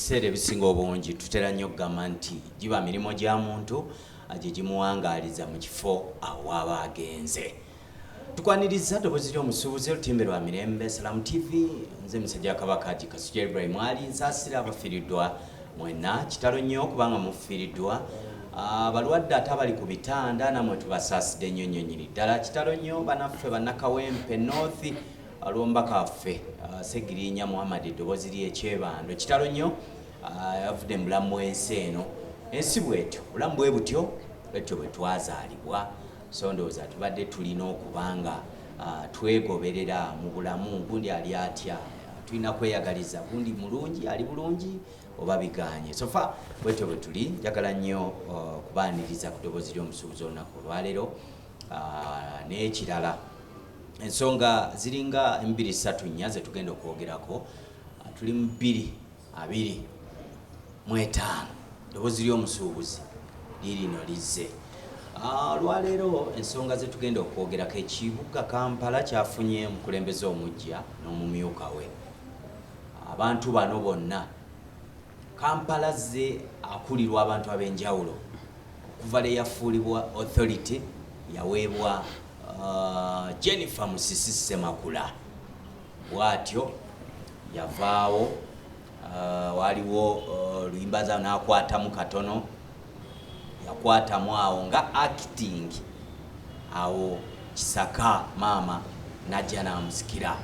Ebiseera ebisinga obungi tutera nnyo okugamba nti giba mirimu gya muntu gye gimuwangaaliza mu kifo awo waaba agenze. Tukwaniriza ddoboozi ly'omusuubuzi, olutimbe lwa Mirembe, Salamu TV. Nze musajja wa Kabaka Haji Kasujja Ibrahim Ali. Nsaasira abafiiriddwa mwenna, kitalo nnyo kubanga mufiiriddwa. Abalwadde ate abali ku bitanda namwe tubasaasidde nnyo nnyo nnyini ddala. Kitalo nnyo banaffe Bannakawempe North, olw'omubaka waffe Segirinya Muhammad, eddoboozi ly'ekyebando. Kitalo nnyo, avudde mu bulamu bw'ensi eno. Ensi bwetyo, obulamu bwe butyo, bwetyo bwe twazaalibwa. So ndowooza tubadde tulina okuba nga twegoberera mu bulamu. Gundi ali atya? Tulina kweyagaliza gundi mulungi, ali bulungi oba biganye. So far bwetyo bwe tuli. Njagala nnyo okubaaniriza ku ddoboozi ly'omusuubuzi olunaku olwaleero. N'ekirala, ensonga ziringa embiri, ssatu, nnya zetugenda okwogerako. Tuli mu 2025, ddoboozi ly'omusuubuzi lirino lizze. Olwaleero ensonga zetugenda okwogerako: ekibuga Kampala kyafunye omukulembeze omujja n'omumyuka we. Abantu bano bonna, Kampala ze akulirwa abantu ab'enjawulo. Okuva lwe yafuulibwa authority, yaweebwa Jennifer Musisi Ssemakula, bw'atyo yavaawo. Waliwo Luyimbaza n'akwatamu katono, yakwatamu awo nga acting awo. Kisaka maama najja n'amusikira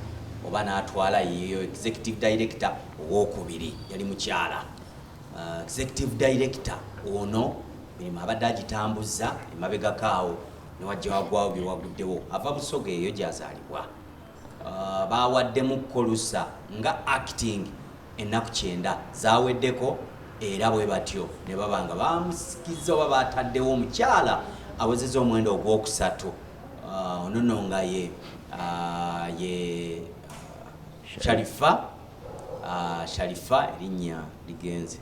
oba n'atwala yeyo executive director owokubiri, yali mukyala. Executive director ono mirimu abadde agitambuza emabegako awo, newajja wagwawo byewaguddewo. Ava Busoga, eyo gyazaalibwa. Bawaddemu kolusa nga acting ennaku 90 zaweddeko, era bwe batyo ne baba nga bamusikiza oba bataddewo omukyala awezezza omuwendo ogwokusatu. Ono nno nga ye Sharifa. Sharifa, erinnya ligenze.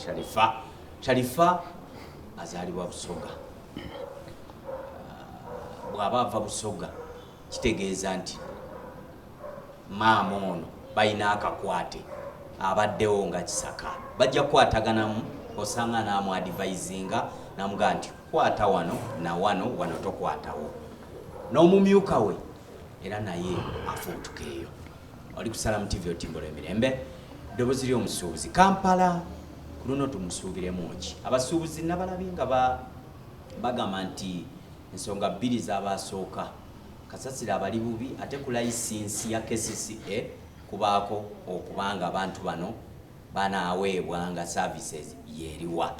Sharifa, Sharifa azaalibwa Busoga. Bw'aba ava Busoga, kitegeeza nti maama ono balina akakwate, abaddewo nga Kisaka, bajja kukwataganamu. Osanga n'amu advisinga, namugaa nti kwata wano na wano, wano tokwatawo. N'omumyuka we era naye afuutuka eyo. Oli ku Salamu TV, otimbola emirembe, ddoboozi ly'omusuubuzi. Kampala ku luno tumusuubiremu ki? Abasuubuzi nabalabye nga bagamba nti ensonga bbiri z'abasooka: kasasiro abali bubi, ate ku layisinsi ya KCCA kubaako okubanga abantu bano banaaweebwa nga services yeriwa.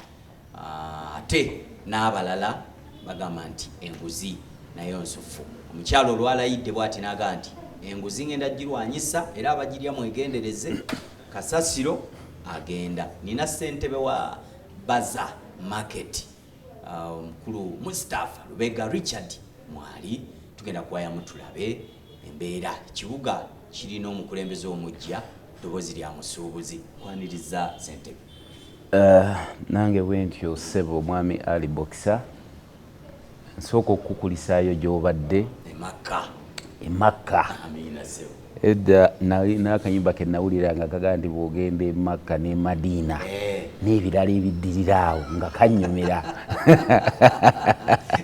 Ate n'abalala bagamba nti enguzi nayo nsufu. Omukyalo olwalayidde bw'ati n'agamba nti enguzi ngenda girwanyisa, era abagirya mwegendereze, kasasiro agenda. Nina ssentebe wa Baza Market, omukulu Mustapha Lubega Richard mwali. Tugenda kuwayamu tulabe embeera. Ekibuga kirina omukulembeze omujja. Ddoboozi lya musuubuzi, kwaniriza ssentebe. Nange bwe ntyo, ssebo omwami Ali Boxer, nsooka okukukulisaayo gy'obadde. Emakka. Emakka. Amiina, ssebo. Edda n'akayimba ke nawulira nga kagaa nti bw'ogenda e Makka ne Madiina n'ebirala ebiddirira awo, nga kannyumira.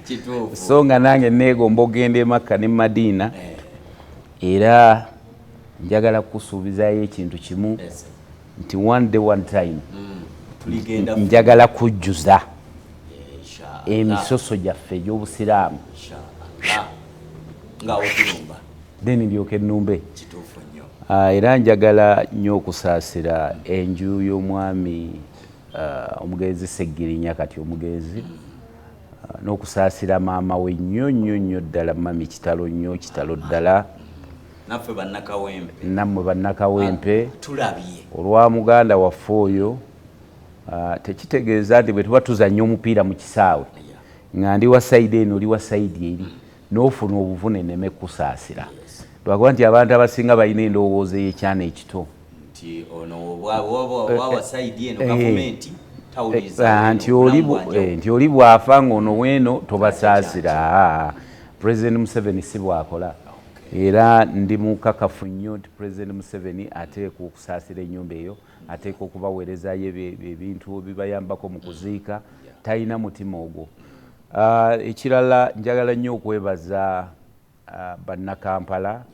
Kituufu. So nga nange neegomba okugenda e Makka ne Madiina. Era njagala kukusuubizaayo ekintu kimu, nti one day, one time, Tuligenda. njagala kujjuza Inshallah. emisoso gyaffe egy'obusiraamu. Inshallah. Nga otulumba. Then ndyoke ennumbe. Kituufu nnyo. Era njagala nnyo okusaasira enju y'omwami omugenzi Seggirinya, kati omugenzi, n'okusaasira maama we nnyo nnyo nnyo ddala. Mami, kitalo nnyo, kitalo ddala. Naffe Bannakawempe. Nammwe Bannakawempe. Tulabye. Olwa muganda waffe oyo. Tekitegeeza nti bwe tuba tuzannya omupiira mu kisaawe, nga ndi wa side eno, oli wa side eri, n'ofuna obuvune, neme kusaasira, lwakuba nti abantu abasinga balina endowooza ey'ekyana ekito. Nti ono wawa side eno, gavumenti tawuliriza. Nti oli bw'afa ng'ono weeno tobasaasira. President Museveni si bw'akola. Era ndi mukakafu nnyo nti President Museveni ateekwa okusaasira ennyumba eyo, ateekwa okubaweerezaayo ebintu ebibayambako mu kuziika. Talina mutima ogwo. Ekirala, njagala nnyo okwebaza Bannakampala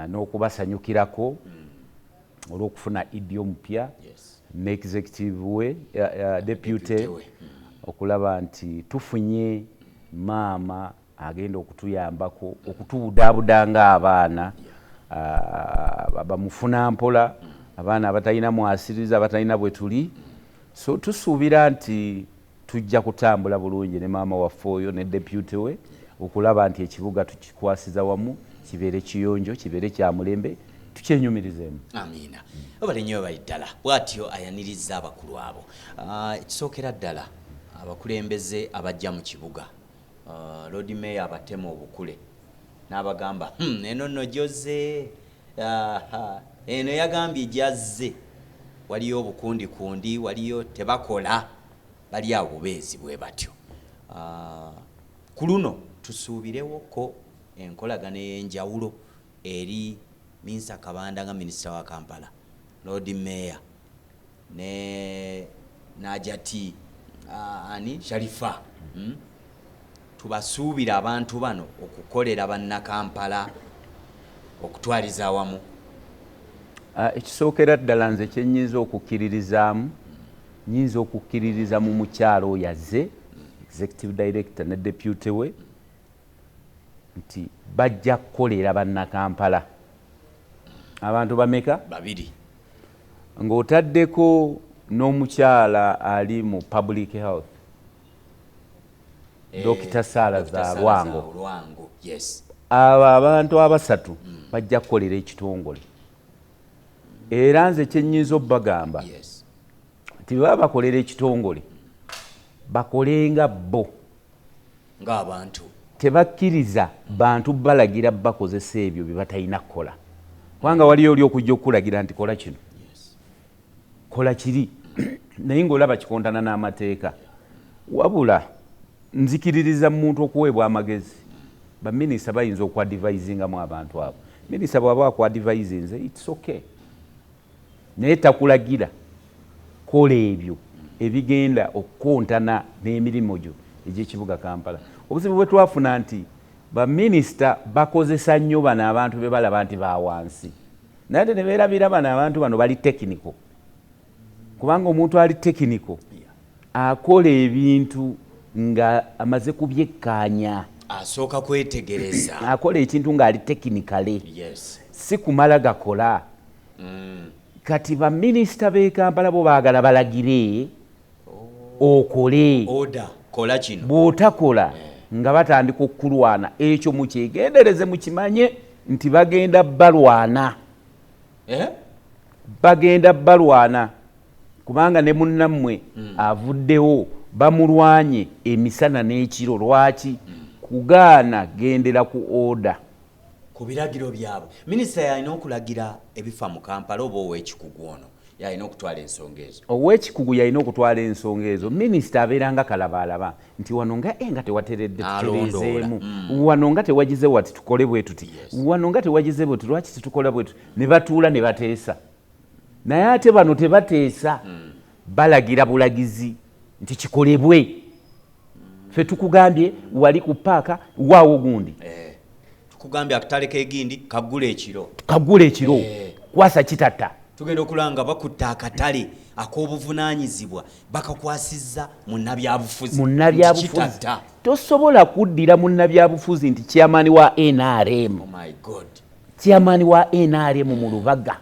n'okubasanyukirako olw'okufuna ED omupya ne executive we, deputy, okulaba nti tufunye maama agenda okutuyambako okutubudaabuda ng'abaana bamufuna mpola, abaana abatalina mwasiriza, abatalina bwe tuli. So tusuubira nti tujja kutambula bulungi ne maama waffe oyo ne deputy we, okulaba nti ekibuga tukikwasiza wamu, kibeere kiyonjo, kibeere kya mulembe, tukyenyumirizeemu. Amiina. Obale nnyo, bali ddala. Bw'atyo ayaniriza abakulu abo. Ekisookera ddala, abakulembeze abajja mu kibuga, Lord Mayor abatema obukule n'abagamba, eno nno gyoze, eno yagambye gyazze waliyo obukundikundi, waliyo tebakola, bali awo bubeezi bwe batyo. Ku luno tusuubirewoko enkolagano ey'enjawulo eri Minsa Kabanda nga minisita wa Kampala, Lord Mayor ne Najati ani Sharifa, Tubasuubira abantu bano okukolera Bannakampala okutwaliza awamu. Ekisookera ddala, nze kyenyinza okukkiririzaamu, nyinza okukkiririza mu mukyalo oyo azze, executive director ne deputy we, nti bajja kukolera Bannakampala. Abantu bameka? Babiri. Ng'otaddeko n'omukyala ali mu public health, Dr. Sarah Zalwango. Lwango, yes. Abo abantu abasatu bajja kukolera ekitongole. Era nze kyenyinza obbagamba nti baba bakolera ekitongole, bakolenga bo ng'abantu. Tebakkiriza bantu balagira bakozesa ebyo bye batalina kukola, kubanga waliyo oli okujja okukulagira nti kola kino, kola kiri, naye ng'olaba kikontana n'amateeka. Wabula nzikiririza mu muntu okuweebwa amagezi. Baminisita bayinza okuadvisingamu abantu abo. Minisita bw'aba akuadvisinze, it's okay, naye takulagira kola ebyo ebigenda okukontana n'emirimu gyo egy'ekibuga Kampala. Obuzibu bwe twafuna nti baminisita bakozesa nnyo bano abantu be balaba nti bawansi, naye ate ne beerabira bano abantu bano bali technical, kubanga omuntu ali technical akola ebintu nga amaze kubyekkaanya. Asooka kwetegereza. Akola ekintu ng'ali technical, si kumala gakola. Kati baminisita b'e Kampala bo baagala balagire okole. Order, kola kino. Bw'otakola nga batandika okukulwana. Ekyo mukyegendereze, mukimanye nti bagenda balwana. Eh? Bagenda balwana, kubanga ne munnammwe avuddewo bamulwanye emisana n'ekiro. Lwaki? Kugaana gendera ku order. Ku biragiro byabwe. Minisita yalina okulagira ebifa mu Kampala oba ow'ekikugu ono yalina okutwala ensonga ezo? Ow'ekikugu yalina okutwala ensonga ezo. Minisita abeera nga kalabaalaba nti wano nga nga tewateredde, tutereezeemu, wano nga tewagize wati, tukole bwe tuti, wano nga tewagize bwe tuti, lwaki tetukola bwe tuti? Ne batuula ne bateesa. Naye ate bano tebateesa, balagira bulagizi nti kikolebwe. Ffe tukugambye wali ku paaka waawo gundi. Eh, tukugambye akatale k'egindi kaggula ekiro. Kaggula ekiro. Kwasa kitatta. Tugenda okulaba nga bakutta akatale ak'obuvunaanyizibwa, bakakwasizza munnabyabufuzi. Munnabyabufuzi. Kitatta. Tosobola kuddira munnabyabufuzi nti chairman wa NRM. Oh my God. Chairman wa NRM mu Lubaga,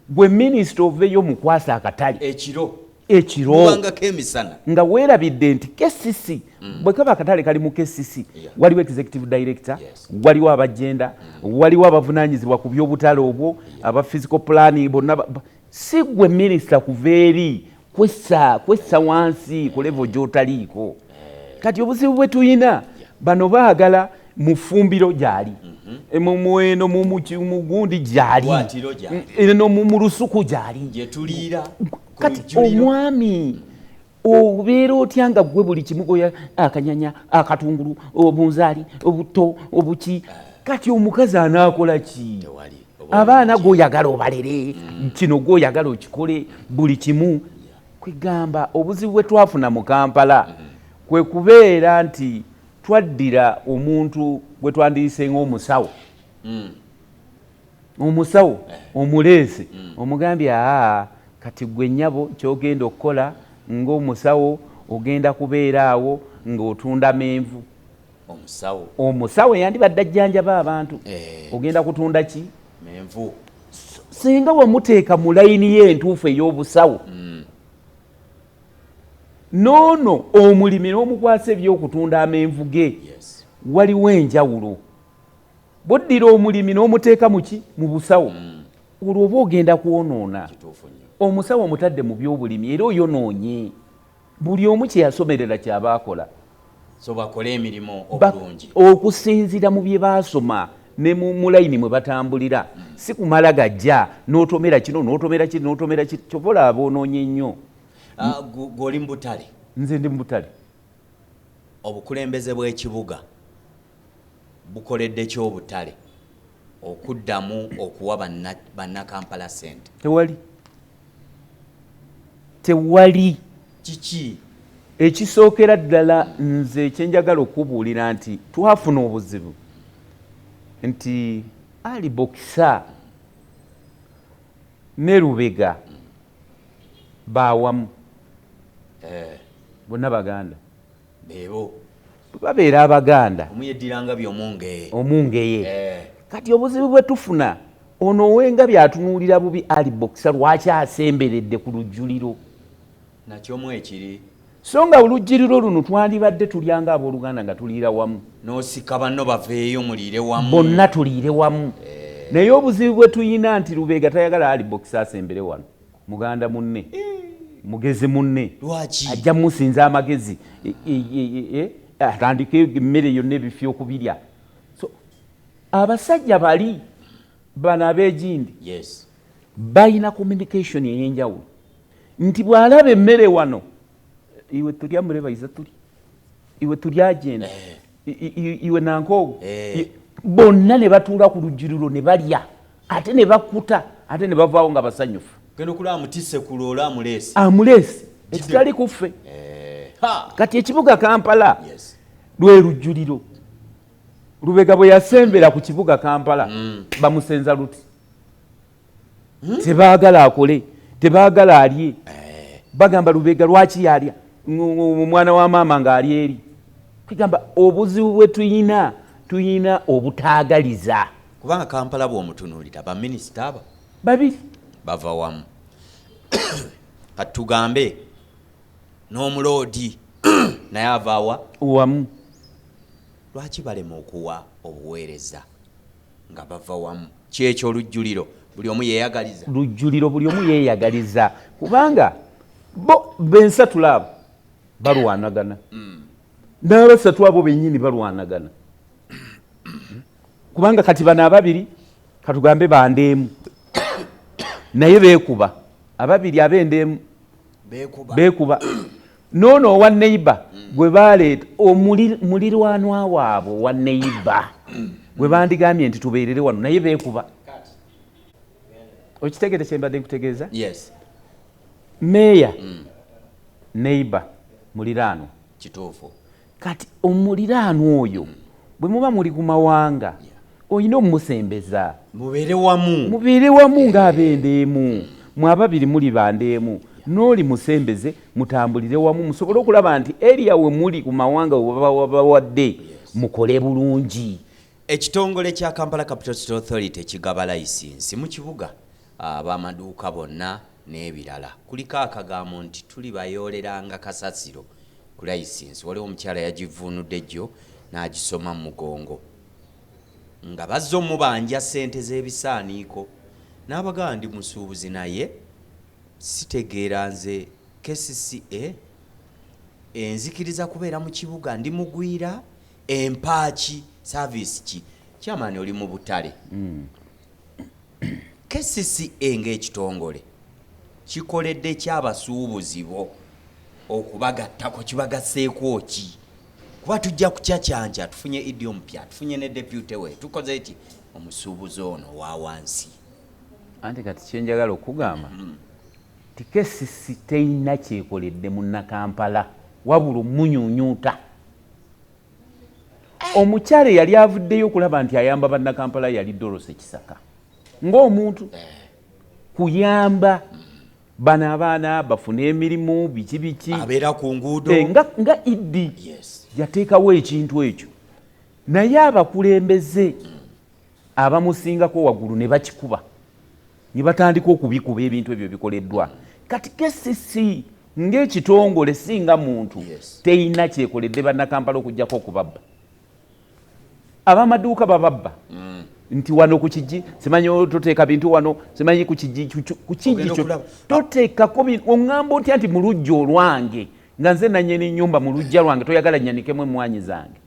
gwe minisita oveeyo mukwasa akatale ekiro. Ekiro. Kubangako emisana. Nga weerabidde nti KCC, bwe kaba akatale kali mu KCC, waliwo executive director, waliwo abagenda, waliwo abavunaanyizibwa ku byobutale obwo, aba physical planning bonna. Si gwe minisita kuva eri kwessa wansi ku level gy'otaliiko. Kati obuzibu bwe tuyina, bano baagala mu ffumbiro gyali, eno mu gundi gyali, Bwatiro gyali. Eno mu lusuku gyali. Gye tuliira ku Kati lujjuliro. Omwami obeera otya nga gwe buli kimu goya akanyanya, akatungulu, obunzaali, obuto, obuki? Kati omukazi anaakola ki? Abaana gwoyagala obalere, kino gwoyagala okikole, buli kimu. Kwegamba obuzibu bwe twafuna mu Kampala kwe kubeera nti twaddira omuntu gwe twandiyise ng'omusawo. Omusawo omuleese, omugambye, aa, kati gwe nnyabo kyogenda okukola ng'omusawo, ogenda kubeera awo ng'otunda menvu. Omusawo. Omusawo yandibadde ajjanjaba abantu. Ogenda kutunda ki? Menvu. Singa wamuteeka mu layini ye entuufu ey'obusawo, noono omulimi n'omukwasa ebyokutunda amenvu ge, waliwo enjawulo. Bwoddira omulimi n'omuteeka muki? Mu busawo, olwo oba ogenda kwonoona. Omusawo omutadde mu byobulimi era oyonoonye. Buli omu kyeyasomerera kyaba akola. So bakole emirimu obulungi. Okusinziira mu bye baasoma ne mu layini mwe batambulira, si kumala gajja n'otomera kino n'otomera kiri n'otomera kiri. Kyova olaba boonoonye nnyo. Gw'oli mu butale? Nze ndi mu butale. Obukulembeze bw'ekibuga bukoledde ki obutale okuddamu okuwa bannakampala sente? Tewali, tewali. Kiki? Ekisookera ddala, nze ekyenjagala okubuulira nti twafuna obuzibu nti Ali Bokisa ne Lubega bawamu, bonna Baganda. Bebo. Babeera Abaganda. Omuyeddiranga byomungeye. Omungeye. Kati obuzibu bwe tufuna, ono owengabi atunuulira bubi Ali Bokisa, lwaki asemberedde ku lujjuliro? Nakyomu ekiri. So nga olujjiriro luno twandibadde tulyanga abooluganda nga tuliira wamu. N'osika banno baveeyo muliire wamu. Bonna tuliire wamu. Naye obuzibu bwe tuyina nti Lubega tayagala Ali Bokisa asembere wano, muganda munne, mugezi munne. Lwaki? Ajja musinza amagezi, atandike emmere yonna ebifi okubirya. So abasajja bali bano ab'egindi balina communication ey'enjawulo nti bw'alaba emmere wano, iwe tulya murebaiza, tuli iwe tulyagenda, iwe nankoogo, bonna ne batuula ku lujjuliro ne balya, ate ne bakkuta, ate ne bavaawo nga basanyufu. Genda okulaba mutisse ku loola amuleese. Amuleese ekitali ku ffe. Kati ekibuga Kampala lwe lujjuliro. Lubega bwe yasembera ku kibuga Kampala, bamusenza luti. Tebaagala akole, tebaagala alye. Bagamba Lubega lwaki yalya omwana wa maama ng'ali eri? Kwegamba obuzibu bwe tuyina, tuyina obutaagaliza. Kubanga Kampala bw'omutunuulira, baminisita aba babiri bava wamu. Kati tugambe n'omuloodi naye avaawa wamu. Lwaki balema okuwa obuweereza nga bava wamu? Kyekyo olujjuliro, buli omu yeeyagaliza. Lujjuliro, buli omu yeeyagaliza, kubanga bo bensatula abo balwanagana, n'abasatu abo bennyini balwanagana, kubanga kati bano ababiri katugambe bandeemu, naye beekuba. Ababiri ab'endeemu beekuba. Beekuba. Noono owa neighbour gwe baleeta, mulirwanwa waabwe owa neighbour gwe bandigambye nti tubeerere wano, naye beekuba. Okitegere kyembadde nkutegeeza? Yes. Meeya neighbour, muliraanwa. Kituufu. Kati omuliraanwa oyo bwe muba muli ku mawanga, olina omumusembeza. Mubeere wamu. Mubeere wamu ng'abendeemu. Mwe ababiri muli bandeemu, n'oli musembeze, mutambulire wamu, musobole okulaba nti area we muli ku mawanga we babawadde mukole bulungi. Ekitongole kya Kampala Capital City Authority kigaba layisinsi mu kibuga ab'amaduuka bonna n'ebirala. Kuliko akagambo nti tuli bayooleranga kasasiro ku layisinsi. Waliwo omukyala yagivuunudde jjo n'agisoma mu mugongo nga bazze omubanja ssente z'ebisaaniiko, n'abagamba, ndi musuubuzi naye sitegeera nze KCCA enzikiriza kubeera mu kibuga, ndi mugwira, empaaki service ki? Kyamaani oli mu butale. KCCA ng'ekitongole kikoledde ki abasuubuzi bo okubagattako? Kibagasseeko ki? Kuba tujja kucakyanja, tufunye ED omupya, tufunye ne deputy we, tukoze ki omusuubuzi ono wa wansi? Anti kati kyenjagala okugamba ti KCC teyina kyekoledde Munnakampala, wabula omunyunyuuta. Omukyala eyali avuddeyo okulaba nti ayamba Bannakampala yali Dorothy Kisaka ng'omuntu kuyamba bano abaana bafune emirimu, biki biki. Abeera ku nguudo. Nga ED yateekawo ekintu ekyo, naye abakulembeze abamusingako waggulu ne bakikuba, ne batandika okubikuba ebintu ebyo bikoleddwa. Kati KCC ng'ekitongole, singa muntu, teyina kyekoledde Bannakampala okugjako okubabba. Abamaduuka bababba nti wano ku kigi simanyi toteeka bintu, wano simanyi ku kigi, ku kigi Ogenda kyo okulaba. toteekako bintu. Oŋŋamba otya nti mu luggya olwange, nga nze nannyini nnyumba, mu luggya lwange toyagala nyanikemu emmwanyi zange?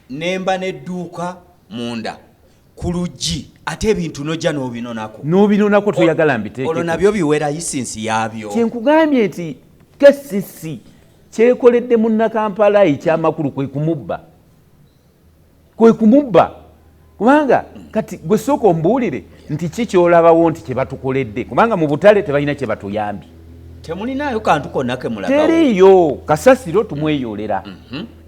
Nemba n'edduuka munda ku luggi, ate ebintu nojja n'obinonako. N'obinonako, toyagala Olwo mbiteekeko. Nabyo biwera license yaabyo. Kyenkugambye nti KCC kyekoledde Munnakampala ekyamakulu kwe kumubba, kwe kumubba. Kubanga kati gwe sooka ombuulire nti ki kyolabawo nti kyebatukoledde, kubanga mu butale tebalina kye batuyambye. Temulinaayo kantu konna ke mulagawo? Teriiyo. Kasasiro tumweyolera,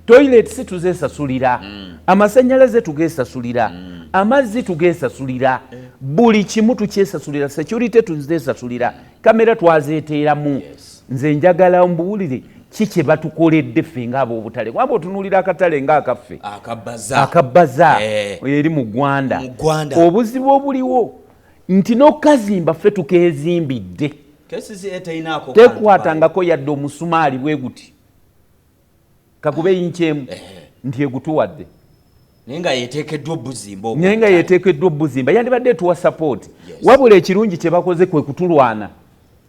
toilets tuzesasulira, amasanyalaze tugesasulira, amazzi tugesasulira, buli kimu tukyesasulira, security tuzesasulira, kamera twazeteeramu. Nze njagala mbuwulire ki kye batukoledde ffe ng'ab'obutale, kubanga otunuulira akatale ng'akaffe Akabaza. Akabaza eri mu Ggwanda. Mu Ggwanda. Obuzibu obuliwo nti n'okukazimba ffe tukezimbidde. KCCA teyinaako kantu. Tekwatangako yadde omusumaali bwe guti, kakube yinki emu nti egutuwadde. Naye nga yeteekeddwa obuzimba obwo Naye nga obutale. Yeteekeddwa obuzimba, yandibadde etuwa support. Wabula ekirungi kye bakoze kwe kutulwana.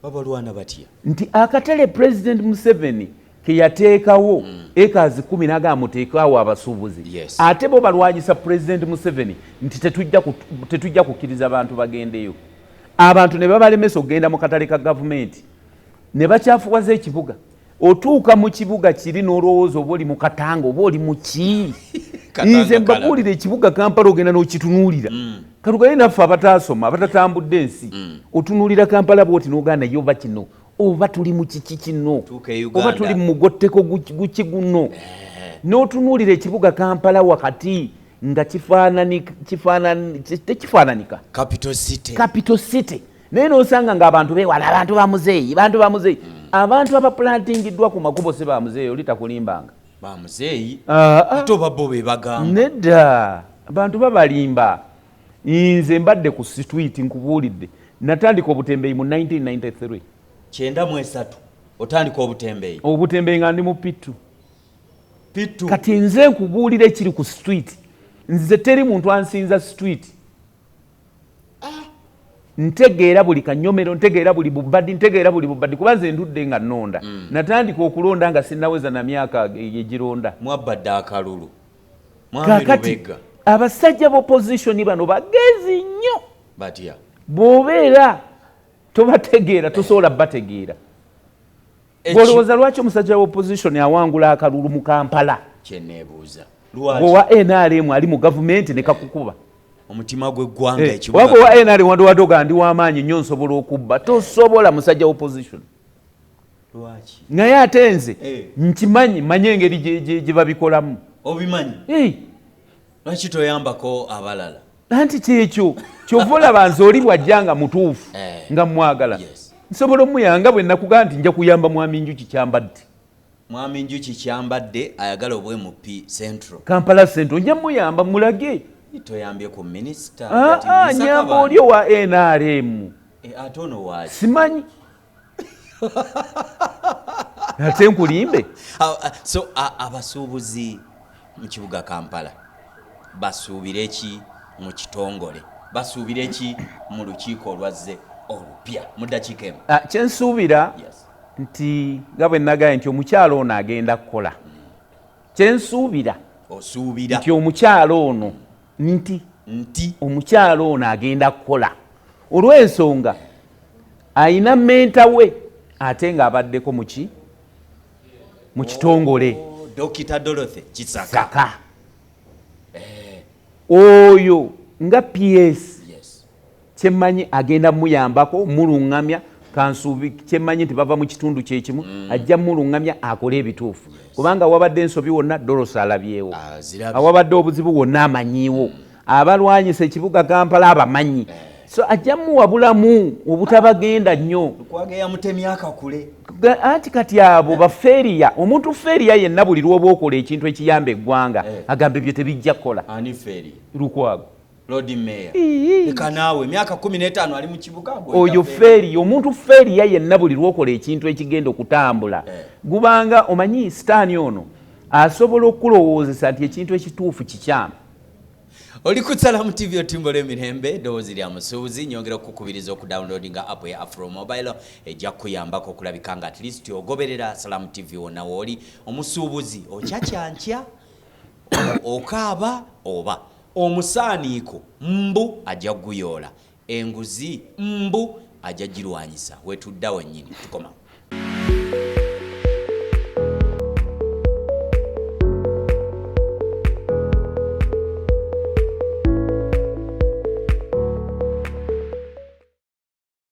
Babalwana batya? Nti akatale President Museveni ke yateekawo ekazi 10 n'agamba muteekawo abasuubuzi, ate bo balwanyisa President Museveni nti tetujja kukkiriza bantu bagendeyo. Abantu ne babalemesa okugenda mu katale ka gavumenti, ne bakyafuwaza ekibuga. Otuuka mu kibuga kiri n'olowooza oba oli mu Katanga oba oli mu ki. Katanga. Nze mbabuulira, ekibuga Kampala ogenda n'okitunuulira, katugaye naffe abataasoma, abatatambudde ensi, otunuulira Kampala bwoti n'ogaa naye oba kino oba tuli mu kiki kino? Tuuka e Uganda. Oba tuli mu mugotteko guki guno? N'otunuulira ekibuga Kampala wakati nga tekifaananika. Capital city. Capital city, naye nosanga ng'abantu beewala abantu bamuzeeyi, bantu bamuzeeyi, abantu abaplantingiddwa ku makubo si bamuzeeyi, oli takulimbanga. Bamuzeeyi. Ah, ah. Ate oba bo be bagamba? Nedda, abantu babalimba. Nze mbadde ku street, nkubuulidde, natandika obutembeeyi mu 1993. 93 otandika obutembeeyi? Obutembeeyi nga ndi mu P2. P2. Kati nze nkubuulira ekiri ku street, nze teri muntu ansinza street. Ntegeera buli kanyomero, ntegeera buli bubadi, ntegeera buli bubadi, kuba nze ndudde nga nnonda. Natandika okulonda nga sinnaweza na myaka egironda. Mwabbadde akalulu, mwami. Kakati Lubega. Abasajja b'opposition bano bagezi nnyo. Batya? Bw'obeera tobategeera, tosobola bategeera. Bw'olowooza lwaki omusajja wa opposition awangula akalulu mu Kampala? Kyeneebuuza, lwaki? Bwewa NRM ali mu gavumenti ne kakukuba. Omutima gw'eggwanga, ekibuga. Waba owa NRM wandiwadde ndi w'amaanyi nnyo, nsobola okubba. Tosobola, musajja wa opposition. Lwaki? Naye ate nze nkimanyi, manye engeri gye babikolamu. Obimanyi? Lwaki toyambako abalala? Anti kyekyo kyova olaba nze oli bwajja nga mutuufu nga mwagala, nsobola omuyanga. Bwe nakugaa nti nja kuyamba mwami Njuki Kyambadde. Mwami Njuki Kyambadde ayagala obwa MP Central. Kampala Central, nja muyamba mulage. Toyambye ku minisita? Ah, ah, nyamba oli owa NRM. Ate ono waaki? Simanyi, ate nkulimbe? So abasuubuzi mu kibuga Kampala basuubire ki mu kitongole, basuubire ki mu lukiiko olwazze olupya, mu ddakiika emu? Ah, kyensuubira nti nga bwe nagaye nti omukyalo ono agenda kukola, kyensuubira Osuubira? nti omukyalo ono, nti Nti? omukyalo ono agenda kukola, olw'ensonga ayina mentor we ate ng'abaddeko muki mu kitongole. Oh, Dokita Dorothy Kisaka. Saka oyo nga PS, kyemmanyi agenda muyambako muluŋŋamya. Kansuubi kyemmanyi nti bava mu kitundu kyekimu, ajja muluŋŋamya akole ebituufu, kubanga wabadde ensobi wonna Dorothy alabyewo. Azirabye. Awabadde obuzibu wonna amanyiiwo, abalwanyisa ekibuga Kampala abamanyi, so ajja muwabulamu obutabagenda nnyo. Lukwago yamutemya akakule. Anti kati abo bafailure. Omuntu failure yenna, buli lwoba okola ekintu ekiyamba eggwanga, agamba ebyo tebijja kukola. Ani failure? Lukwago. Lord Mayor. Ii. Leka naawe, emyaka 15 ali mu kibuga gwe. Oyo failure. Omuntu failure yenna, buli lwokola ekintu ekigenda okutambula, gubanga omanyi sitaani ono asobola okulowoozesa nti ekintu ekituufu kikyamu. Oli ku Salamu TV, otimbola emirembe, eddoboozi lya musuubuzi. Nyongera okukubiriza okudownloadinga app ya Afro Mobile, ejja kukuyambako okulabika nga at least ogoberera Salamu TV wonna wooli. Omusuubuzi, okyakyankya, okaaba oba omusaaniiko, mbu ajja kuguyoola enguzi, mbu ajja girwanyisa. Wetudda wennyini tukoma.